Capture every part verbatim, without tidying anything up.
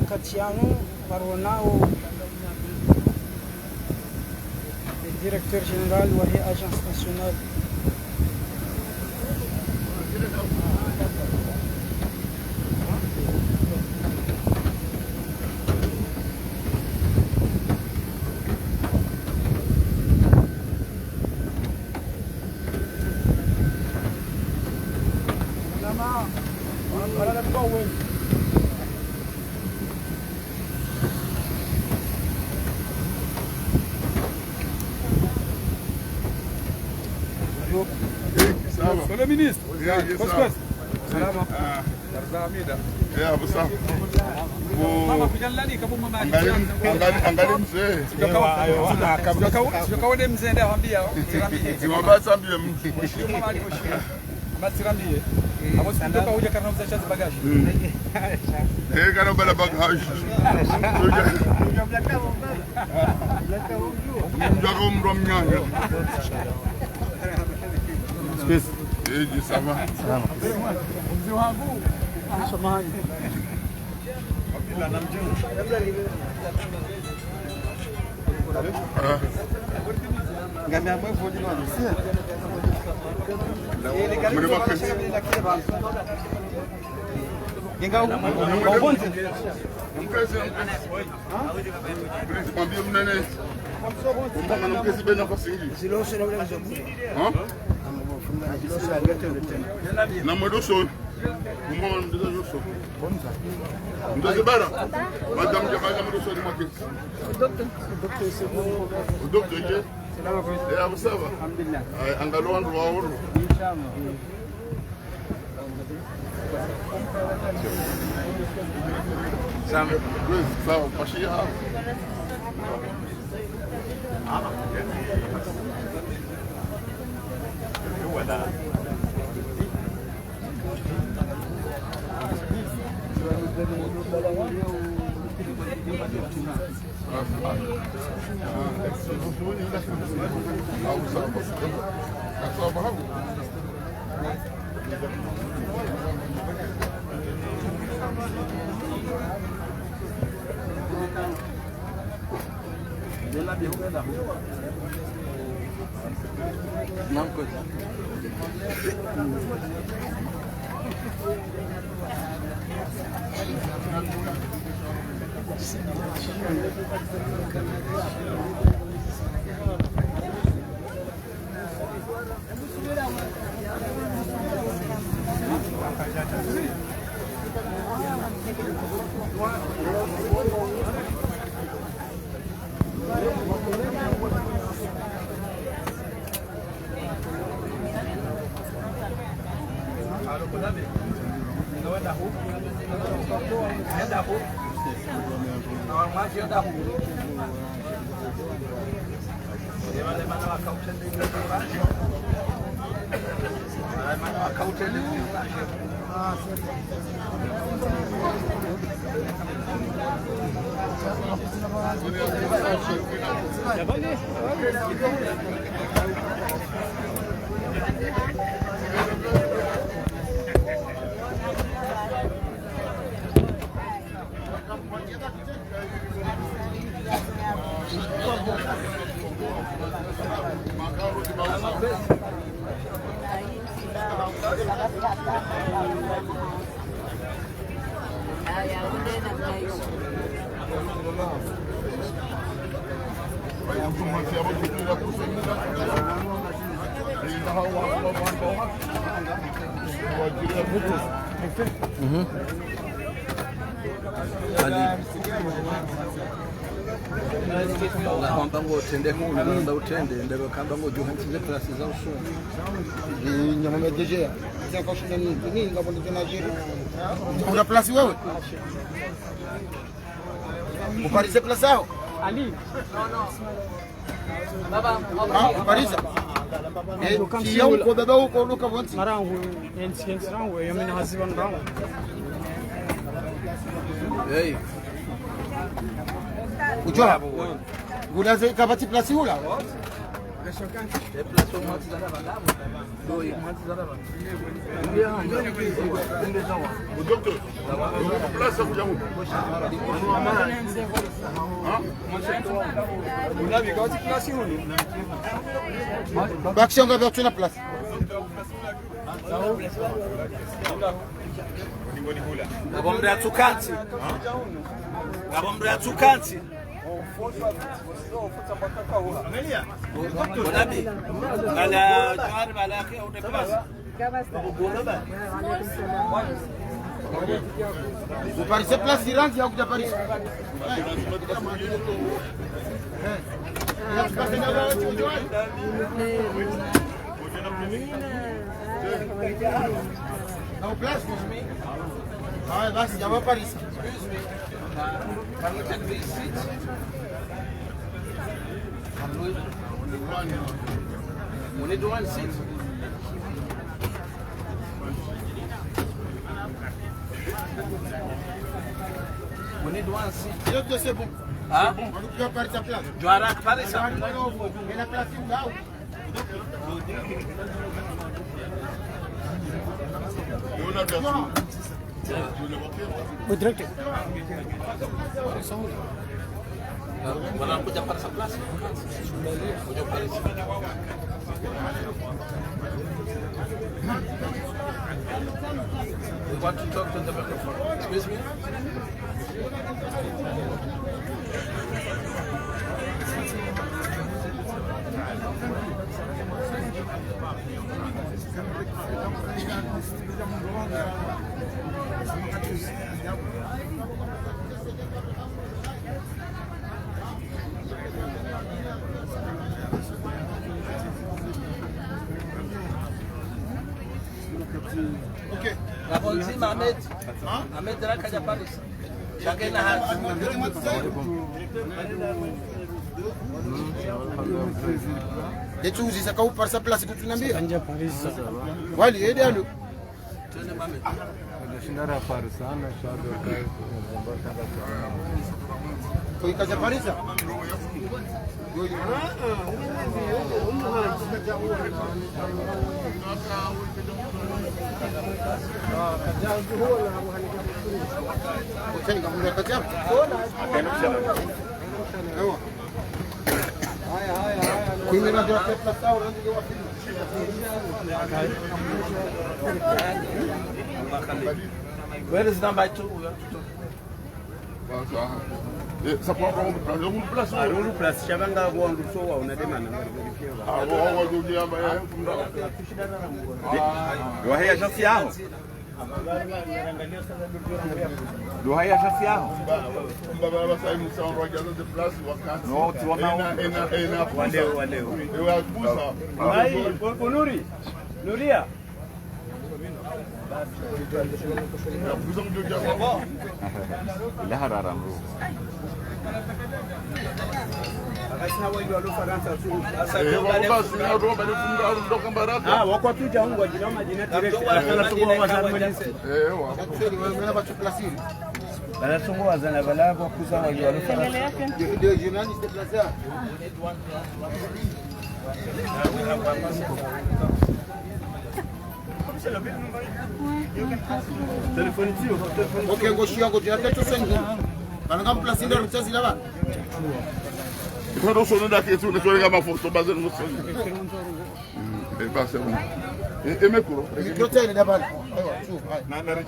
Kati yanu, pvwaronao, le directeur général wahe Agence nationale. Bonjour. Oui, ça va. Monsieur le ministre. Oui, oui, ça va. Salama. Ah. Barza Hamida. Eh, abu sa. Mama, kuja ndani, kabu mama. Angali, angali, angali mze. Sika kaone mze, nda hambia, oh. Sirambie. Zima basa mbie mze. Mama ali moshi. Masiramie. Abo sikutoka uja kana mza shazi bagage. Mm. Eh, kana bala bagage. Mjaka umro mnyanya. Space. Eh, je, ça va. Salama. Mzee wangu. Samahani. Na mwedo shoni. Mumba mdeza yoso. Mdeza bara. Madame Jabal, mdeza yoso ni mwake. O docteur, o docteur, c'est bon. O docteur, je. Eh, abu ça va. Alhamdulillah. Eh, angalo wandru wa oro. Inshallah. Sawa. Oui, sawa, pashiha. Mhm. Ali. Ngahamba ngo utrende hunu, ngahamba utrende, ndebe kamba ngo juhanti ze plasi za usoni. Ni nyama medejea. Zaka usoni ni, ni ngapvo ndjo na jiri. Una plasi wewe? Uparize plasi yao? Ali. Ah, upariza. Eh, tiya uko baba uko luka vonti. Marangu, ensi, ensi rangu, yo mina haziba ndangu. Hey. Ujo. Ngulaze kapvatsi plasi hula. Bakisha nga bia tsuna place. Ngapvo mndru yatsukantsi. Ngapvo mndru yatsukantsi. Bonabi. Bala Johari bala yake au de place. Uparise place irandzi ya kuja Paris. Haya, basi, jamaa Paris. Can we take this seat? Can we, we need one seat. We need one seat. Yes, yes, c'est bon. Hein? On peut partir place. Johari, Paris. Et la place, c'est là. Oui, direct. Voilà, on peut déjà prendre sa place. On peut déjà prendre ici. We want to talk to the microphone. Excuse me. Ok. Ngapvo ndzima Ahmed. Hein? Ahmed raka ja Paris. Shakena hazi. Eti uzisa ka uparisa place kutsunambia. Wali, edi alo. Shinda ra Paris, ana shado kai. Ko ikaja Paris? Where is number two? We have to talk. Sasa, eh, ça prend combien de place? Une place. Ah, une place. Sha ba nga bo wandru so wa una demana, nga vérifier ba. Ah, wa, wa, wa, wa, wa, wa. Wa haya agence yaho. Wa haya agence yaho. Mba, mba, mba, sa, musa, on regarde de place, wa kati. Non, tu vois, ena, ena, ena, wa leo, wa leo. Eh, wa kusa. Ayi, ko, ko Nuri. Nuria. Ila harara mru. Ah, wakwa tuja hungwa jina madina direct. Bala sungu wazana bala kwa kuza wa jua lufa. Ok, ngo shiya ngo jina teto sengi. Bana nga mplasi nda rutsa zila ba. Kwa ndo sono ndake tu, ne sono nga mafoto, baze no sono. Mm, eh, bah, c'est bon. Et, et micro? Micro, tiens, il est là-bas. Ayo, tu, ayo. Na, na, na,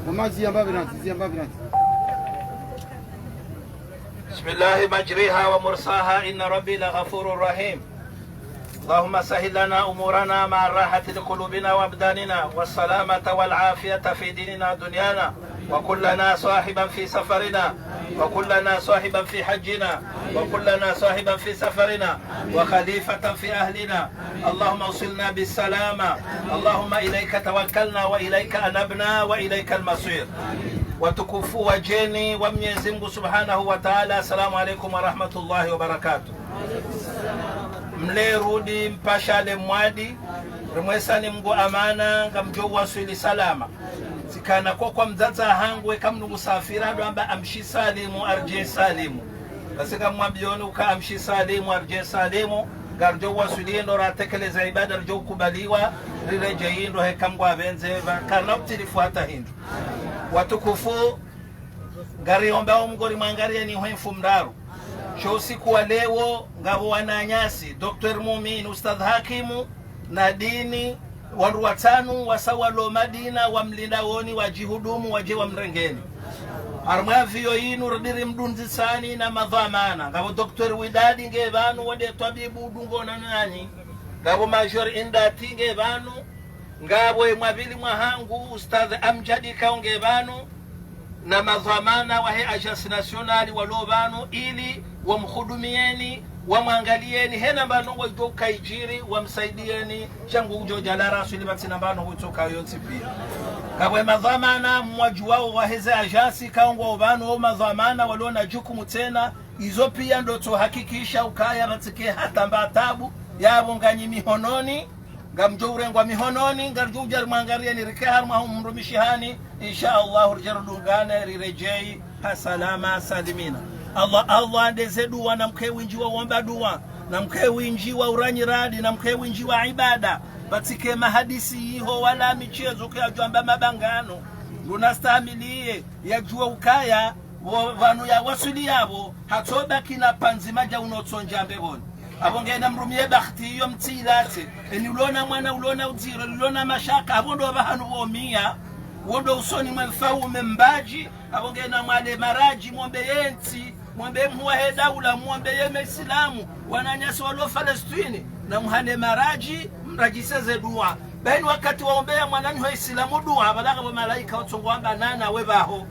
Mama, ziyamba biranti, ziyamba biranti. بسم الله مجريها ومرساها إن ربي لغفور رحيم. اللهم سهل لنا أمورنا مع الراحة لقلوبنا وأبداننا والسلامة والعافية في ديننا ودنيانا، وكن لنا صاحبا في سفرنا، وكن لنا صاحبا في حجنا، وكن لنا صاحبا في سفرنا، وخليفة في أهلنا. اللهم أوصلنا بالسلامة. اللهم إليك توكلنا وإليك أنبنا وإليك المصير. Watukufu wadjeni wa Mnyezi Mngu Subhanahu wa Ta'ala, assalamu alaikum wa rahmatullahi wa barakatuh. Mle rudi mpashale mwadi, rimwesani Mngu amana, ngamdjo waswili salama. Tsikana ko kwa mdzadze hangu, eka mndru ngu safiri ndo amba amshi salimu, aridje salimu. Basi kamwambiyoni uka amshi salimu, aridje salimu, ngaridjo waswili ndo ratekeleza ibada ridjo kubaliwa, riredjeyi ndo heka Mngu apvendze, pvwa karina utilifu hata hindru. Watukufu, ngariombao Mngu rimwangaliyeni hwe mfumoraru. Sho usiku wa leo, ngapvo wananyasi, Docteur Mumin, Ustadh Hakimu, na Dini, wandru watsanu wasa walo Madina, wamlindaoni, wadjihudumu, wadje wamrengeni. Harumwa avion inu, ridiri mdundzisani na madhwamana. Ngapvo Docteur Widadi nge pvanu, wo nde twabibu udungana nanyi. Ngapvo Major Indati nge pvanu. Ngapvo emwapvili mwahangu, Ustadh Amjadi Kaunge pvanu, na madhwamana wahe Agence Nationale walo pvanu, ili wamhudumiyeni, wamwangaliyeni, hena mbano ngwedjo ukayidjiri, wamsaidiyeni, sha ngudjo djala raswili pvatsina mbano ngudjo kayontsi piya. Ngapvo emadhwamana, mwadjuwao waheze agence, kaungwa pvanu, wo madhwamana, walo na jukumu tsena, izo piya ndo tsohakikisha ukaya pvatsike hata mba tabu, yapvo nganyi mihononi, ngamdjo urengwa mihononi, ngaridjo udja rimwangaliyeni rike harumwa hu mrumishi hani, insha Allah, ridje ridungane, riredjeyi, ha salama, salimina. Allah, Allah, ndeze duwa, na mke windji wa womba duwa, na mke windji wa uranyi radi, na mke windji wa ibada, pvatsike mahadisi yiho, wala mitsezo kuyadjwamba mabangano, ndo nastahamiliye, yadjuwe ukaya, pvo, pvanu yawaswili yapvo, hatsobaki na pandzima dja unotsondja mbepvoni. Apvo ngena mrumiye bahati iyo mtsilatse. Eni ulona mwana ulona udziro, ulona mashaka, apvo ndo pvahanu pvomiya. Wo ndo usoni mwe mfaume mbadji, apvo ngena mwale maradji, mwombe yentsi, mwombe mhuwa he daula, mwombe ye maislamu, wananyasi walo Falestini, na muhane maradji, mradjise ze duwa. Bahi ni wakati waombeya mwananyaho isilamu duwa, pvalaka pvo malaika watsongo wamba nana we pvaho.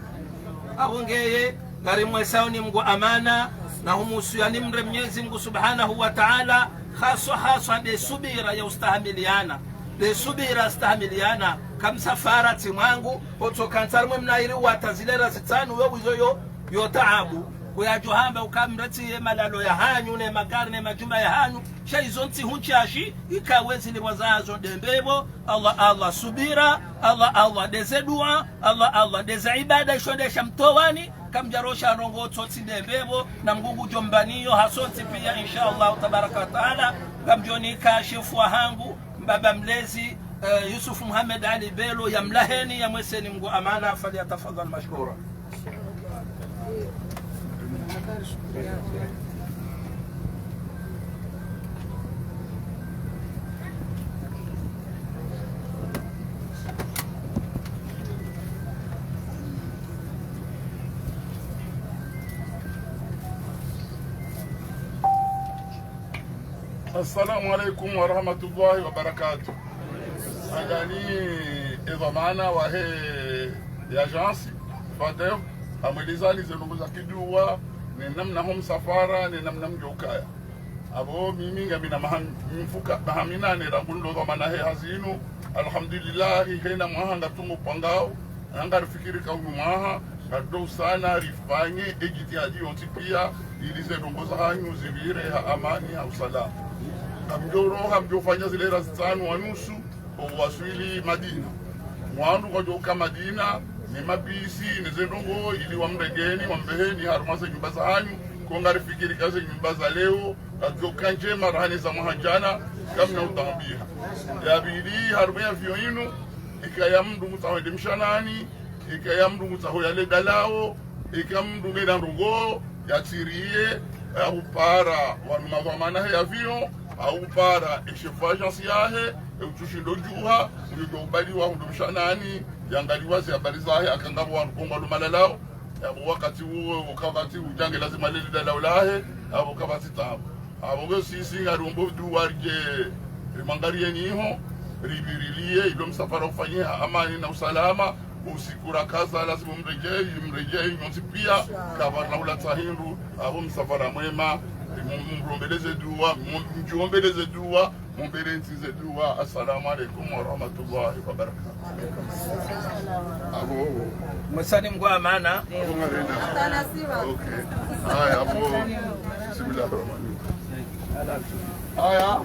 Apvo ngeye, ngarimwesao ni Mngu amana, na humusuyani mre Mnyezi Mngu Subhanahu wa Ta'ala, haswa haswa nde subira ya ustahamiliyana. Nde subira stahamiliyana, kamsafara tsi mwangu, otsoka ntsarimwe mnayiri wata zilera zitsanu we wizo yo, yo taabu. Kuyadjo hamba ukamreti ye malalo yahanyu, ne magari, ne majumba yahanyu, sha izo ntsi huntsi ashi, ika wezi libwa zazo nde mbepvo, Allah, Allah, subira, Allah, Allah, ndeze duwa, Allah, Allah, ndeze ibada, isho nde sha mtowani, kamdjarosha ndrongo tsotsi nde mbepvo, na Mngu ngudjo mbaniyo, hasontsi piya, insha Allah, tabaraka wa taala, ngamdjo nika shefu wahangu, mbaba mlezi, eh, Yusuf Muhammad Ali Bello, yamlaheni, yamweseni Mngu amana, falyatafadhal mashkura. Assalamu alaikum warahmatullahi wabarakatuh. Angani edhwamana wahe agence Fateho, amwelezani ze ndrongo za kiduwa, ne namna ho msafara, ne namna mdjo ukaya. Apvo mimi ngamina maha, mfuka, maha minane rangu nilo dhwamana he hazi inu. Alhamdulillahi, hena mwaha ngatsungo pangao, na ngarifikiri ka unu mwaha, ngardo usana rifanye ejitihadi yontsi piya, ili ze ndrongo zahanyu zipvire ha amani, ha usalama. Ngamdjo roha, ngamdjo fanya zilera zitsanu wa nusu, owaswili Madina. Mwandru kwadjo uka Madina, ne mabisi, ne ze ndrongo, ili wamrengeni, wamveheni, harumwa ze nyumba zahanyu, ko ngarifikiri ka ze nyumba za leo, kadjoka ndjema raha ne za mwaha djana, kamna utambiha. Ya pvili, harumwa ye avion inu, ikaya mndru ngutsaho ende mshanani, ikaya mndru ngutsaho yale dalao, ika mndru ngena ndrongo, yatsiriye, au para wanu madhwamana he avion, au para e chef agence yahe, e utsushindo djuha, uyo djo ubaliwa hundru mshanani, yangaliwa ze habari zahe, aka ngapvo wanu ko ngwalo malalao, yapvo wakati uwo, wakati udjange lazima lele dalao lahe, yapvo kapvatsi tabu. Apvo nge sisi ngariombo duwa ridje, rimwangaliyeni iho, ripvirilie, ilo msafara ufanyihe ha amani na usalama, usiku rakaza, lazima mredjeyi, mredjeyi, nyontsi piya, kapvana ulatsa hindru, apvo msafara mwema, mu-, mrombeleze duwa, mu-, mdjiombeleze duwa, mumbelentsize duwa. Assalamu alaikum warahmatullahi wabarakatuh. Apvo. Mwesani Mngu amana. Apvo ngarenda. Okay. Haya, apvo. Bismillahirrahmanirrahim. Haya.